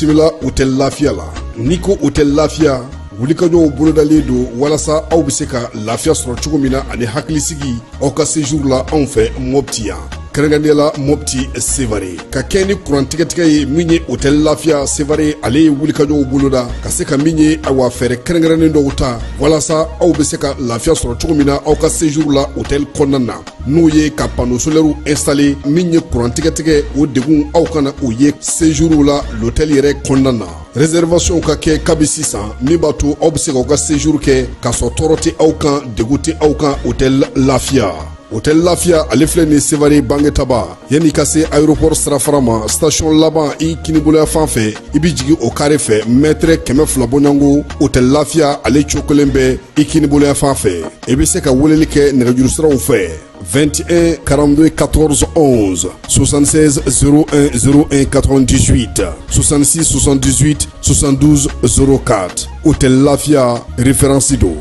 Bisimila hôtel Lafiya la. N'i ko hôtel Lafiya, wulikajɔw bolodalen don walasa aw bɛ se ka lafiya sɔrɔ cogo min na ani hakilisigi aw ka séjour la anw fɛ Mopti yan, kɛrɛnkɛrɛnnenya la Mopti Sevare. Ka kɛ ni kuran tigɛtigɛ ye, min ye hôtel Lafiya Sevare, ale ye wulikajɔw boloda ka se ka min ye, awa, fɛɛrɛ kɛrɛnkɛrɛnnen dɔw ta walasa aw bɛ se ka lafiya sɔrɔ cogo min na aw ka séjour la hôtel kɔnɔna na, n'o ye ka panneau solaire installer. Min ye kuran tigɛtigɛ, o degun aw kana o ye séjour la l'hôtel yɛrɛ kɔnɔna na. Réservation ka kɛ kabi sisan, min b'a to aw bɛ se k'aw ka séjour kɛ k'a sɔrɔ tɔɔrɔ tɛ aw kan, degun tɛ aw kan. Hôtel Lafiya, hôtel Lafiya, ale filɛ nin Sevare Bangetaba, yanni ka se aéroport sirafara ma, station laban i kiniboloya fan fɛ, i bɛ jigin o carré fɛ, mètre 200 bɔɲɔgɔnko, hôtel Lafiya ale cogo bɛ i kiniboloya fan fɛ. I bɛ se ka weleli kɛ nɛgɛjuru siraw fɛ: 21 42 14 11, 76 01 01 98, 66 78 72 04. Hôtel Lafiya, référence don.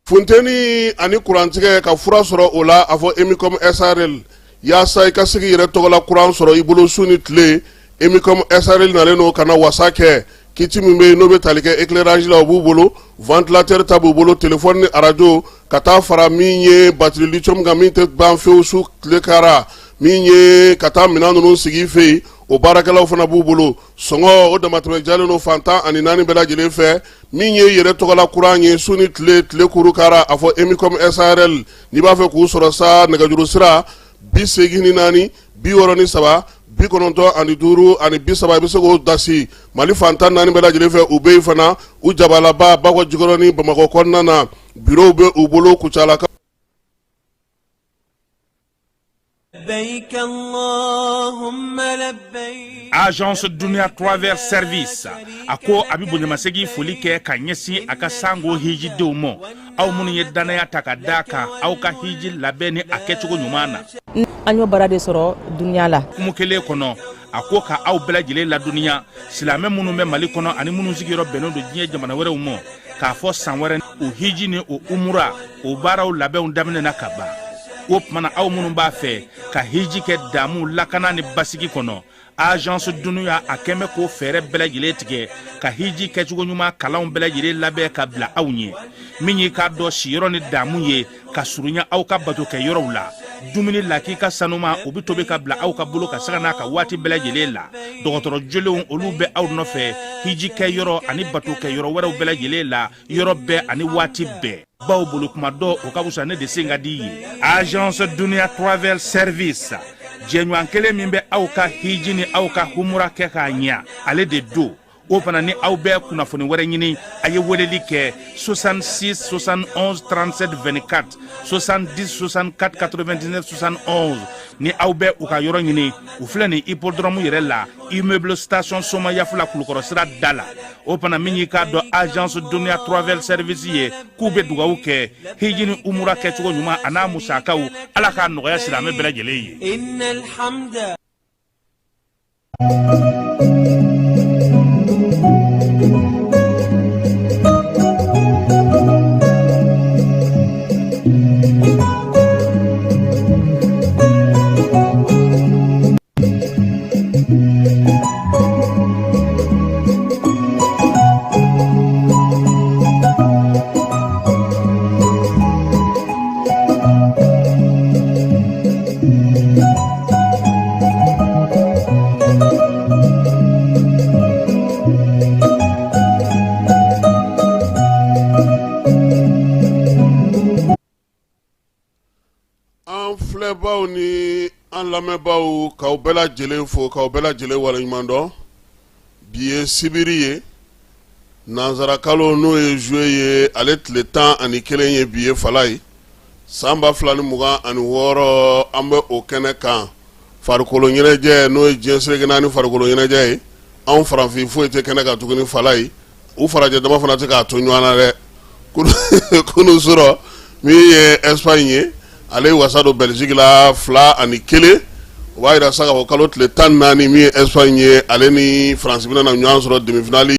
Funteni ani kurantigɛ, ka fura sɔrɔ o la, a fɔ Emicom SARL. Yaasa i ka se k'i yɛrɛ tɔgɔla kuran sɔrɔ i bolo su ni tile, Emicom SARL nalen don ka na wasa kɛ. Kit min bɛ yen n'o bɛ tali kɛ éclairage la, o b'u bolo, ventilateur ta b'u bolo, téléphone ni arajo, ka taa fara min ye batterie lithium kan, min tɛ ban fewu su tile kara, min ye ka taa minɛn ninnu sigi i fɛ yen, o baarakɛlaw fana b'u bolo. Sɔngɔ o damatɛmɛ jalen don fan 14 bɛɛ lajɛlen fɛ. Min ye yɛrɛ tɔgɔla kuran ye su ni tile, tile kuru kara, a fɔ Emicom SARL. N'i b'a fɛ k'u sɔrɔ sa, nɛgɛjuru sira 84 63 95 30, i bɛ se k'o dasi Mali fan 14 bɛɛ lajɛlen fɛ. U bɛ yen fana, u jabalaba Bakɔ Jikɔrɔni, Bamakɔ kɔnɔna na, bureau bɛ u bolo Kucala. Agence Dunia Travel Service, a ko a bɛ bonyamasegin foli kɛ ka ɲɛsin a ka sango hijidenw ma, aw minnu ye dannaya ta ka da kan aw ka hiji labɛn ni a kɛcogo ɲuman na. An y'o baara de sɔrɔ Dunia la. Hukumu kelen kɔnɔ, a ko ka aw bɛɛ lajɛlen ladɔnniya, silamɛ minnu bɛ Mali kɔnɔ ani minnu sigiyɔrɔ bɛnnen don diɲɛ jamana wɛrɛw ma, k'a fɔ san wɛrɛ o hiji ni o umura, o baaraw labɛnw daminɛna ka ban. O tuma na, aw minnu b'a fɛ ka hiji kɛ damu, lakana ni basigi kɔnɔ, Agence Dunia a kɛn bɛ k'o fɛɛrɛ bɛɛ lajɛlen tigɛ ka hiji kɛcogo ɲuman kalanw bɛɛ lajɛlen labɛn ka bila aw ɲɛ. Min y'i k'a dɔn siyɔrɔ ni damu ye ka surunya aw ka bato kɛ yɔrɔw la, dumuni lakika sanuma, o bɛ tobi ka bila aw ka bolo ka sanga n'a ka waati bɛɛ lajɛlen la. Dɔgɔtɔrɔ jolenw, olu bɛ aw nɔfɛ hiji kɛ yɔrɔ ani bato kɛ yɔrɔ wɛrɛw bɛɛ lajɛlen la, yɔrɔ bɛɛ ani waati bɛɛ. Baw bolo kuma dɔ, o ka fisa ne de sen ka di ye. Agence Dunia Travel Service, jɛɲɔgɔn kelen min bɛ aw ka hiji ni aw ka humura kɛ k'a ɲɛ, ale de don. O fana ni aw bɛ kunnafoni wɛrɛ ɲini, a ye weleli kɛ 66 71 37 24, 70 64 99 71. Ni aw bɛ u ka yɔrɔ ɲini, u filɛ nin hippodrome yɛrɛ la, immeuble station Somayafula, Kulukɔrɔ sira da la. O fana, min y'i k'a dɔn Agence Dunia Travel Service ye, k'u bɛ dugawu kɛ hiji ni umura kɛcogo ɲuman a n'a musakaw, Ala k'a nɔgɔya silamɛ bɛɛ lajɛlen ye. An filɛbaw ni an lamɛnbaaw, k'aw bɛɛ lajɛlen fo, k'aw bɛɛ lajɛlen waleɲuman dɔn. Bi ye sibiri ye, nanzarakalo n'o ye juillet ye, ale tile 11 ye bi ye, fala ye san 2026. An bɛ o kɛnɛ kan, farikolo ɲɛnajɛ, n'o ye diɲɛ seleke naani farikolo ɲɛnajɛ ye. Anw farafin foyi tɛ kɛnɛ kan tuguni, fala ye. U farajɛ dama fana tɛ k'a to ɲɔgɔn na dɛ. Kunun sɔrɔ, min ye Espagne ye, ale ye wasa don Belgique la 2-1. O b'a jira sa k'a fɔ kalo tile 14, min ye Espagne ye, ale ni France bɛna na ɲɔgɔn sɔrɔ demi-finale.